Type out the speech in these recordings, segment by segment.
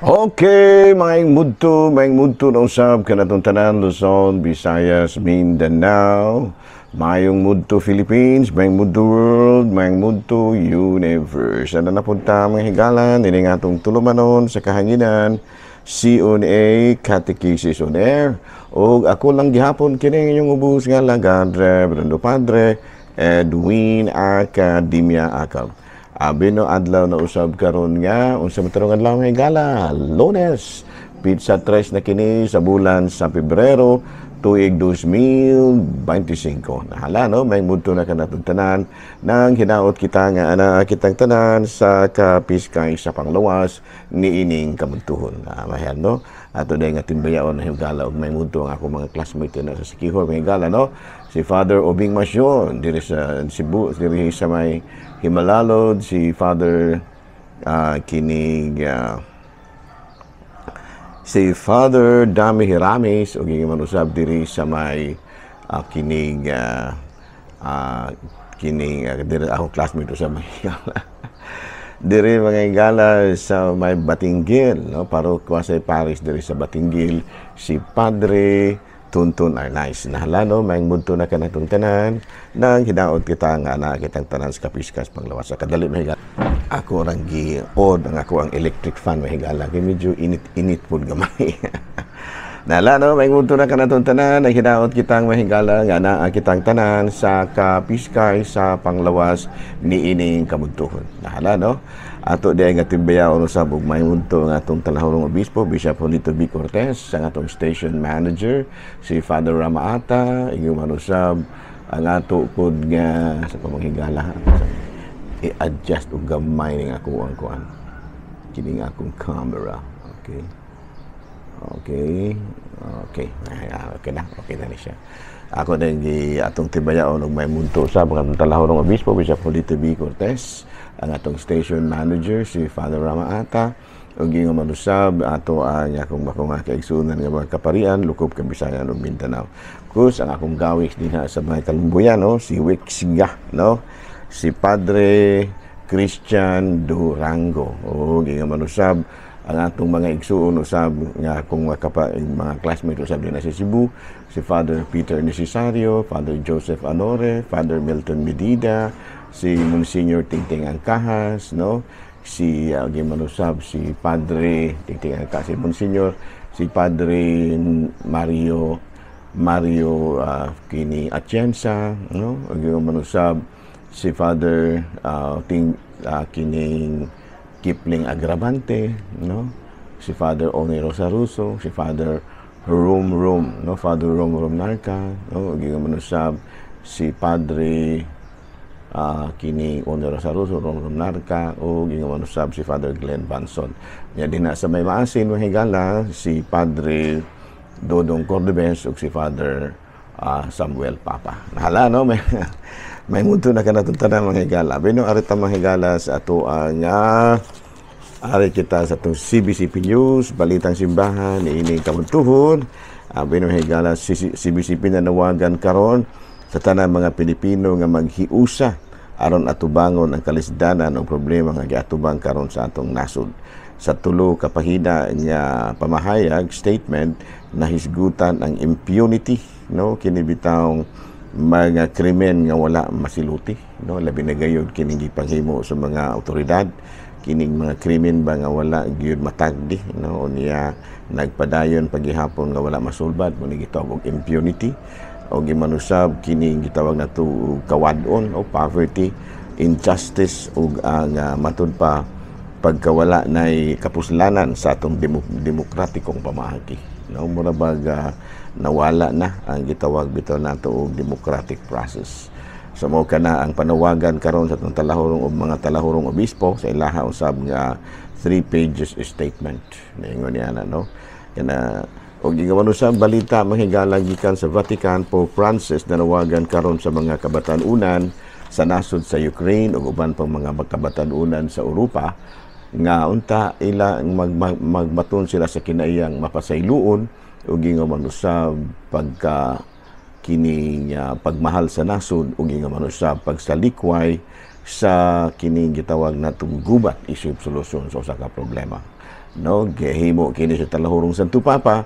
Okay, maayong mudto na usab kanatong tanan, Luzon, Visayas, Mindanao, maayong mudto Philippines, maayong mudto world, maayong mudto universe. Ano na punta, mga higala, ini nga atong tulumanon sa kahanginan, CONA, Catechesis on Air. O ako lang gihapon kini inyong ubos nga lagad, Reverendo Padre Edwin Academia Acab. Abi no, adlaw na usab karon nga unsa man tarong adlaw, mga higala? Lunes, petsa 3 na kini sa bulan sa Pebrero, tuig 2025. Nahala no, may mudto na kanatong tanan nang hinaot kita nga ana kitang tanan sa kapiskay sa panglawas ni ining kabuntuhon. Mahal no. Ato day nga timbayaon na, higala, ug may mudto ang ako mga classmate na sa Siquijor, mga higala no. Si Father Obing Masyon diri sa Cebu, diri sa may Jimalalud, si Father kinig si Father Dami Hiramis ug ingon usab diri sa may kinig kining diri akong classmate sa may diri, mga higala, sa may Batinguil no, parokya sa Paris diri sa Batinguil, si Padre Tuntun Arnaiz. Nahala no, may mudto na kanatong tanan nang hinaot kita nga ana kitang tanan sa kapiskas panglawas. Sa kadali, mga higala, ako rang gi on ang ako ang electric fan, mga higala, kay medyo init-init pud gamay. Nala no, may mudto na kanatong tanan nang hinaot kitang mahigala nga naa kitang tanan sa kapiskay sa panglawas ni ining kabuntuhon. Nahala no. Ato di nga timbayaon usab ug may mudto nga atong talahurong obispo, Bishop Julito B. Cortez, sa atong station manager si Father Ramaata, ingon man usab ang ato pod nga sa pamanghigala, i-adjust og gamay ning ako ang kuan kining akong camera. Okay. Okay. Okay. Ay, okay na. Okay na ni siya. Ako din gi atong tibayaon og may munto sa mga talahurong obispo, Bishop Julito B. Cortez, ang atong station manager si Father Ramaata, ug ingon man usab ato ang akong bakong nga kaigsuonan nga mga kaparian lukop ka Bisayan ug Mindanao. Kus ang akong gawis dinha sa mga Kalumbuyan no, si Wixiga no, si Padre Christian Durango, ug ingon man usab ang atong mga igsuon usab nga akong mga classmate usab dinha sa Cebu, si Father Peter Necesario, Father Joseph Anore, Father Milton Medida, si Monsignor Tingting Angkahas no, si manusab si Padre Tingting Angkahas, si Monsignor, si Padre Mario Mario kini Atienza no, ug manusab si Father Ting kining Kipling Agravante no, si Father Oni Rosaruso, si Father Rom Rom no, Father Rom Rom Narca no, ug manusab si Padre kini Oni Rosaruso, Rom Rom Narca, o ingon usab si Father Glenn Banson. Nya dinha sa may Maasin, mga higala, si Padre Dodong Cordobes ug si Father Samuel Papa. Nahala no, may mundo na kanatong tanan, mga higala. Bino arita, mga higala, sa ato ang ari kita sa atong CBCP News, Balitang Simbahan, niining kabuntuhon. Bino, higala, CBCP na nawagan karon sa tanan mga Pilipino nga maghiusa aron atubangon ang kalisdanan o problema nga giatubang karon sa atong nasod. Sa 3 ka pahina nga pamahayag, statement, nahisgutan ang impunity no, kini bitawng mga krimen nga wala masiluti no, labi na gayud kining gipanghimo sa mga otoridad, kining mga krimen ba nga wala gyud matagdi no, unya nagpadayon pagihapon nga wala masulbad, mo ni gitawag og impunity. O gimanusab kining gitawag nato og kawad-on o poverty, injustice ug ang matud pa pagkawala nay kapuslanan sa atong demokratikong pamaagi no, mura bag nawala na ang gitawag bitaw nato og democratic process. So mao kana ang panawagan karon sa atong talahurong og mga talahurong obispo sa ilaha usab nga 3 pages statement niingon niya na no. Kana og gigawan usab balita, mga higala, gikan sa Vatican, Pope Francis nanawagan karon sa mga kabatan-unan sa nasod sa Ukraine ug uban pang mga kabatan-unan sa Europa nga unta ila magbaton sila sa kinaiyang mapasayloon ug ingon man usab pagka kini pagmahal sa nasod ug ingon man usab pagsalikway. Sa kining gitawag natong gubat isip solusyon sa usa ka problema, no? Gihimo kini sa Talahurong Santo Papa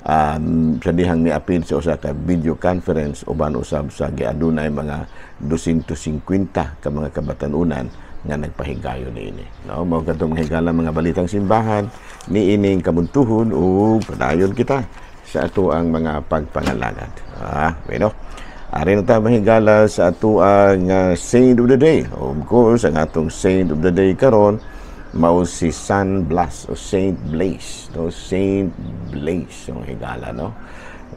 sa dihang niapil sa usa ka video conference uban usab sa giadunay mga 250 ka mga kabatan-unan nga nagpahigayon niini, no? Mao kadtong, mga higala, mga balitang simbahan niining kamuntuhon ug padayon kita sa ato ang mga pagpangalagad. Ah, bueno. Ari na ta, mahigala, sa ato ang Saint of the Day. Of course, ang atong Saint of the Day karon mao si San Blas o Saint Blaise, no? Saint Blaise ang higala, no?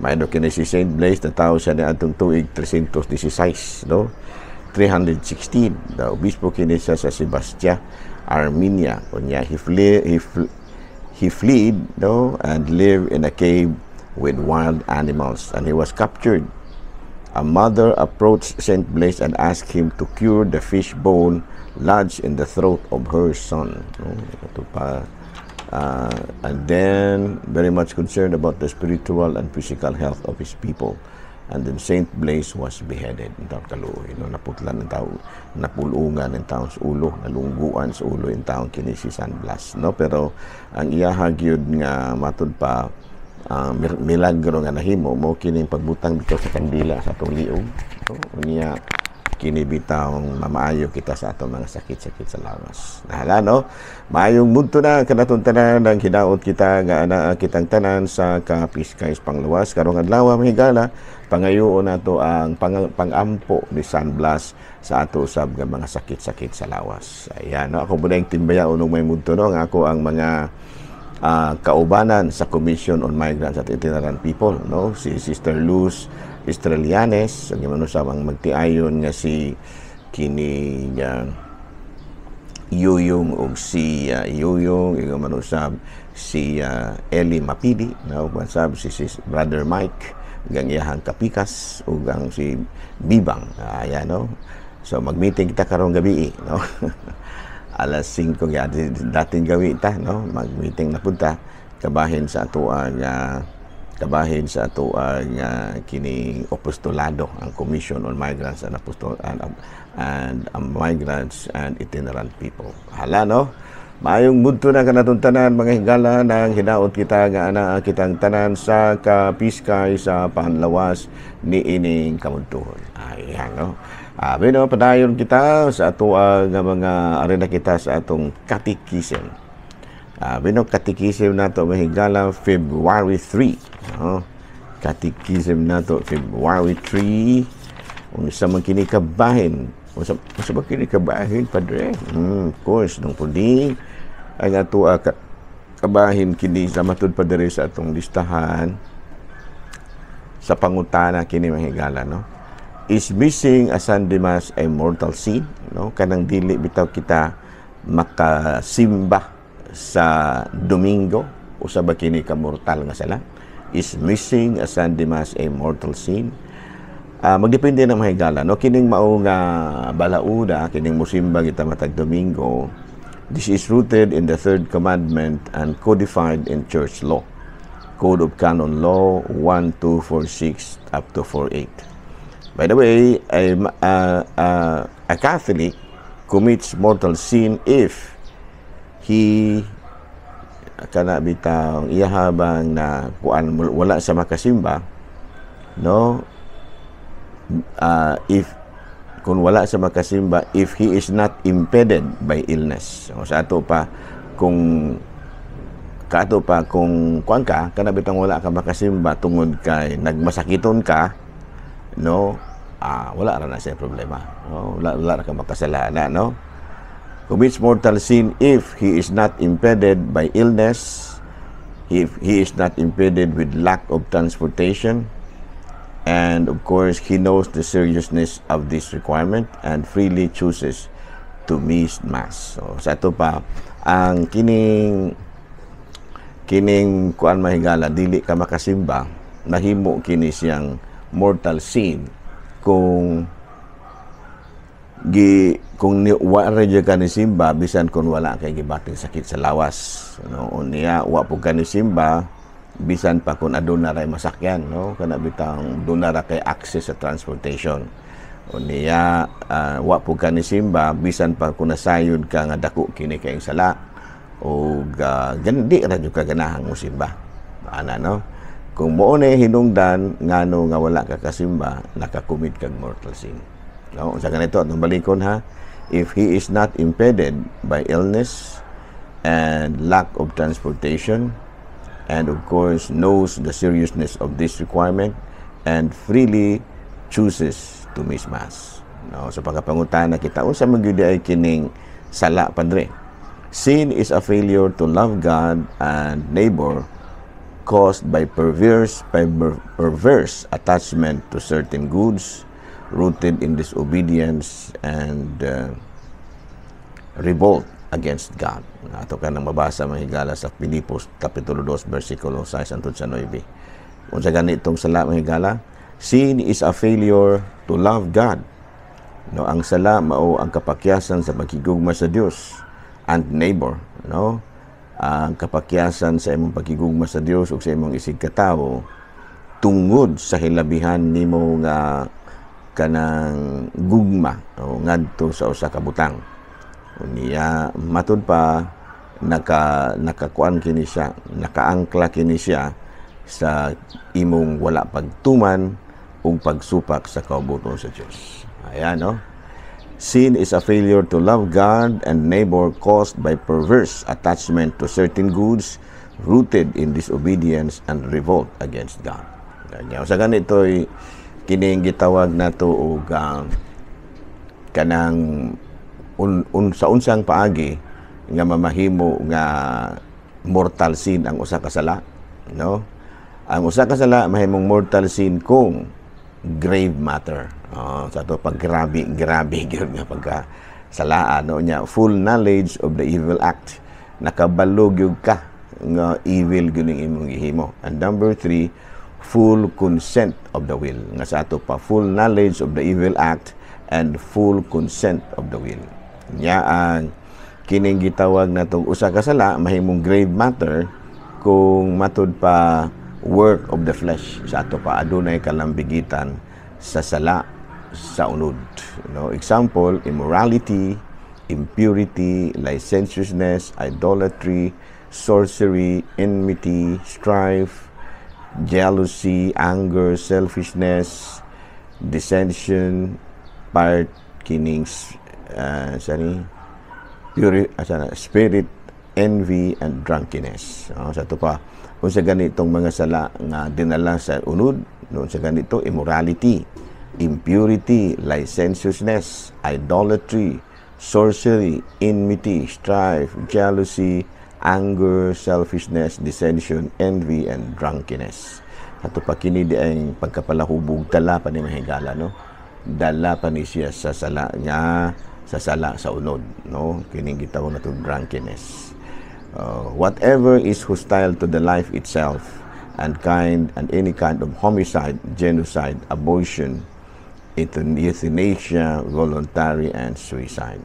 May kini si Saint Blaise, natawo siya ni atong tuig 316, no? 316. The obispo kini siya sa Sebastia, Armenia. Unya he fled, no, and lived in a cave with wild animals and he was captured. A mother approached Saint Blaise and asked him to cure the fish bone lodged in the throat of her son. No? Ito pa. And then, very much concerned about the spiritual and physical health of his people. And then Saint Blaise was beheaded. Ang taong kaluoy, no? Naputlan ng tao, napulungan ng taong sa ulo, nalungguan sa ulo yung taong kini si San Blas. No? Pero ang iyaha gyud nga matud pa milagro nga nahimo mo kining pagbutang dito sa kandila sa atong liog. So, unya kini bitawng mamaayo kita sa atong mga sakit-sakit sa lawas. Nahala, no? Maayong mudto na kanatong tanan ang hinaot kita nga anaa kitang tanan sa kapiskay panglawas karong adlaw, mga higala. Pangayoon nato ang pangampo ni San Blas sa ato usab nga mga sakit-sakit sa lawas. Ayan, no? Ako po na yung timbaya unong may mudto, no? Ang ako ang mga kaubanan sa Commission on Migrants at Itinerant People, no? Si Sister Luz Estrelianes, ang imano sa ang magtiayon nga si kini Yuyong ug si Yuyong, ingon man usab si Eli Mapidi, no? Sab si Brother Mike gang iyahang kapikas ug ang si Bibang. Ayan, no? So mag-meeting kita karong gabi, no? Alas 5 gyud dating gawi ta, no? Mag-meeting na punta kabahin sa atoang kini apostolado, ang Commission on Migrants and Apostol and Migrants and Itinerant People. Hala, no? Maayong mudto na kanatong tanan, mga higala, nang hinaot kita nga anaa kitang tanan sa kapiskay sa panlawas ni ining kamuntuhon. Ayan, no? Abi no, padayon kita sa ato nga mga ari na kita sa atong catechism. Abi no, catechism nato, mga higala, February 3. No? Catechism nato February 3. Unsa man kini kabahin? Unsa ba kini kabahin, Padre? Of course, nung pudi ang ato kabahin kini sa matud pa diri sa atong listahan sa pangutana kini, mga higala, no? Is missing a Sunday Mass a mortal sin? No? Kanang dili bitaw kita makasimba sa Domingo, usa ba kini ka mortal nga sala? Is missing a Sunday Mass a mortal sin? Magdepende ng mga higala, no? Kining mao nga balauda, kining musimba kita matag Domingo, this is rooted in the third commandment and codified in church law. Code of Canon Law 1, 2, 4, 6 up to 4, 8. By the way, a Catholic commits mortal sin if he kana bitaw iya habang na kuan wala sa makasimba, no? If kung wala sa makasimba if he is not impeded by illness. So, sa ato pa kung kaato pa kung kuan ka kana bitang wala ka makasimba tungod kay nagmasakiton ka, no? Wala ra na siya problema, no? Wala ra ka makasalanan, no? Commits mortal sin if he is not impeded by illness, if he is not impeded with lack of transportation, and of course he knows the seriousness of this requirement and freely chooses to miss Mass. So sa ato pa ang kining kuan, mahigala, dili ka makasimba, nahimo kini siyang mortal sin kung gi kung ni, wa ra ka ni simba bisan kung wala kay gibating sakit sa lawas, no? Unya wa po ka ni simba bisan pa kung aduna ray masakyan, no? Kana bitang duna ra kay access sa transportation. Unya wa pud ka ni simba bisan pa kung nasayod ka nga dako kini kayong sala o di ra jud ka ganahang mosimba ana, no? Kung mao na hinungdan ngano nga wala ka kasimba, nakakomit kag mortal sin, no? Sa ganito atong balikon ha. If he is not impeded by illness and lack of transportation and of course knows the seriousness of this requirement and freely chooses to miss Mass. No, sa pagkapangutana kita, unsa man gyud ay kining sala, Padre? Sin is a failure to love God and neighbor caused by perverse attachment to certain goods rooted in disobedience and revolt against God. Ato ka nang mabasa, mga higala, sa Filipos Kapitulo 2 versikulo 6 hangtod sa 9. Unsa gani itong sala, mga higala? Sin is a failure to love God. No, ang sala mao ang kapakyasan sa pagkigugma sa Dios and neighbor, no? Ang kapakyasan sa imong pagkigugma sa Dios ug sa imong isig katawo tungod sa hilabihan nimo nga kanang gugma o ngadto sa usa ka butang. Unya matud pa nakakuan kini siya, nakaangkla kini siya sa imong wala pagtuman ug pagsupak sa kaubuton sa Dios. Ayan, no? Sin is a failure to love God and neighbor caused by perverse attachment to certain goods rooted in disobedience and revolt against God. Kanya sa ganito'y kining gitawag nato og kanang sa unsang paagi nga mamahimo nga mortal sin ang usa ka sala, no? Ang usa ka sala mahimong mortal sin kung grave matter. Oh, sa ato pag grabe, grabe gyud nga pagka salaan, no? Nya full knowledge of the evil act, nakabalo gyud ka nga evil gyud ning imong gihimo. And number three, full consent of the will. Nga sa ato pa full knowledge of the evil act and full consent of the will. Nya ang kining gitawag natong usa ka sala mahimong grave matter kung matud pa work of the flesh, sa ato pa adunay kalambigitan sa sala sa unod, no? Example: immorality, impurity, licentiousness, idolatry, sorcery, enmity, strife, jealousy, anger, selfishness, dissension, part kining sani pure sana, spirit envy and drunkenness. No? Sa ato pa kung sa ganitong mga sala nga dinala sa unod, no? Sa ganito: immorality, impurity, licentiousness, idolatry, sorcery, enmity, strife, jealousy, anger, selfishness, dissension, envy and drunkenness. Ato pa kini di ang pagkapalahubog dala pa ni, mahigala, no? Dala pa ni siya sa sala nga sa sala sa unod, no? Kining gitawag nato drunkenness. Whatever is hostile to the life itself and any kind of homicide, genocide, abortion, euthanasia, voluntary and suicide.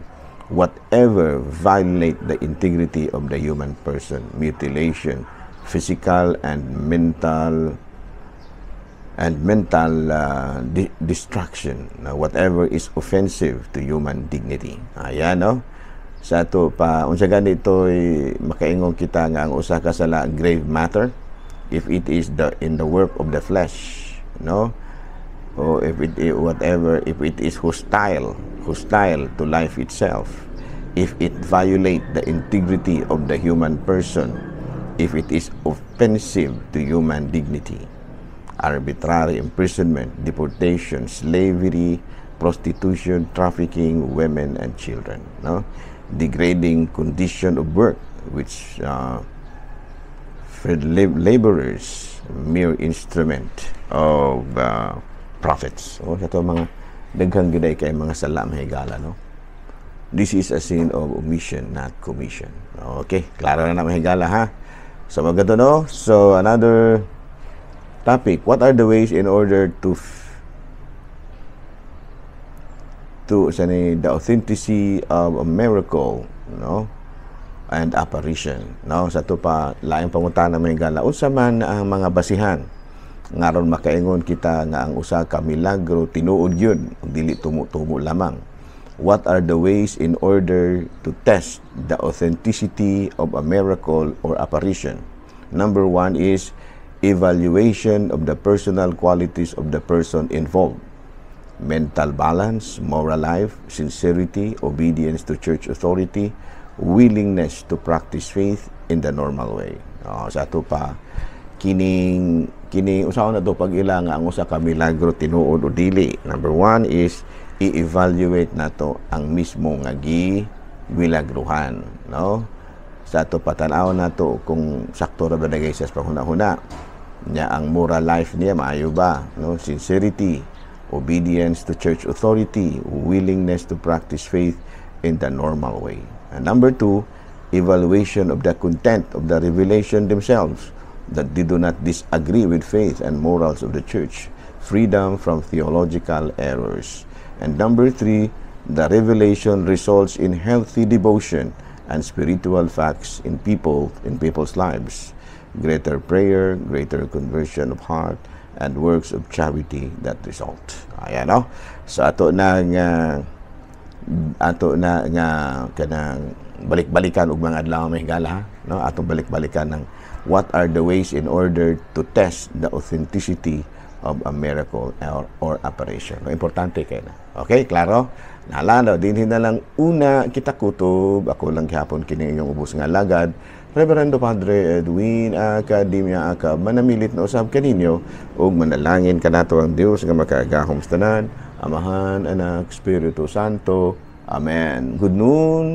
Whatever violate the integrity of the human person, mutilation, physical and mental destruction, whatever is offensive to human dignity. Ayan, no? Sa ato pa unsa ganito makaingon kita nga ang usa ka sala grave matter if it is the in the work of the flesh, no? O if it whatever, if it is hostile to life itself, if it violate the integrity of the human person, if it is offensive to human dignity, arbitrary imprisonment, deportation, slavery, prostitution, trafficking women and children, no? Degrading condition of work which for laborers mere instrument of profits. O sa to mga daghang gyud kay mga sala, mahigala, no? This is a sin of omission, not commission. Okay, klaro na na, mahigala, ha? So maganda, no? So another topic: what are the ways in order to sa ni the authenticity of a miracle, no, and apparition, no? Sa to pa laing pangutana, mahigala, unsa man ang mga basihan Ngaron makaingon kita nga ang usa ka milagro tinuod yun, dili tumo-tumo lamang. What are the ways in order to test the authenticity of a miracle or apparition? Number one is evaluation of the personal qualities of the person involved. Mental balance, moral life, sincerity, obedience to church authority, willingness to practice faith in the normal way. Oh, sa ato pa kining kini usaon na to pag-ila nga ang usa ka milagro tinuod o dili. Number one is i-evaluate nato ang mismo nga gi milagruhan, no? Sa ato patan-aw nato kung sakto ra ba dagay sa panghuna-huna niya, ang moral life niya maayo ba, no? Sincerity, obedience to church authority, willingness to practice faith in the normal way. And number two, evaluation of the content of the revelation themselves, that they do not disagree with faith and morals of the church, freedom from theological errors. And number three, the revelation results in healthy devotion and spiritual facts in people's lives, greater prayer, greater conversion of heart, and works of charity that result. Ayan, no? So ato na nga kanang balik-balikan og mga adlaw, mga higala, ha? No, atong balik-balikan ng what are the ways in order to test the authenticity of a miracle or apparition. No, importante kay na. Okay, klaro? Nalalo, dinhi na lang una kita kutob. Ako lang gihapon kini inyong ubos nga lagad, Reverendo Padre Edwin Academia Aka, manamilit na usab kaninyo ug manalangin kanato ang Dios nga makagagahom sa tanan, Amahan, Anak, Espiritu Santo. Amen. Good noon.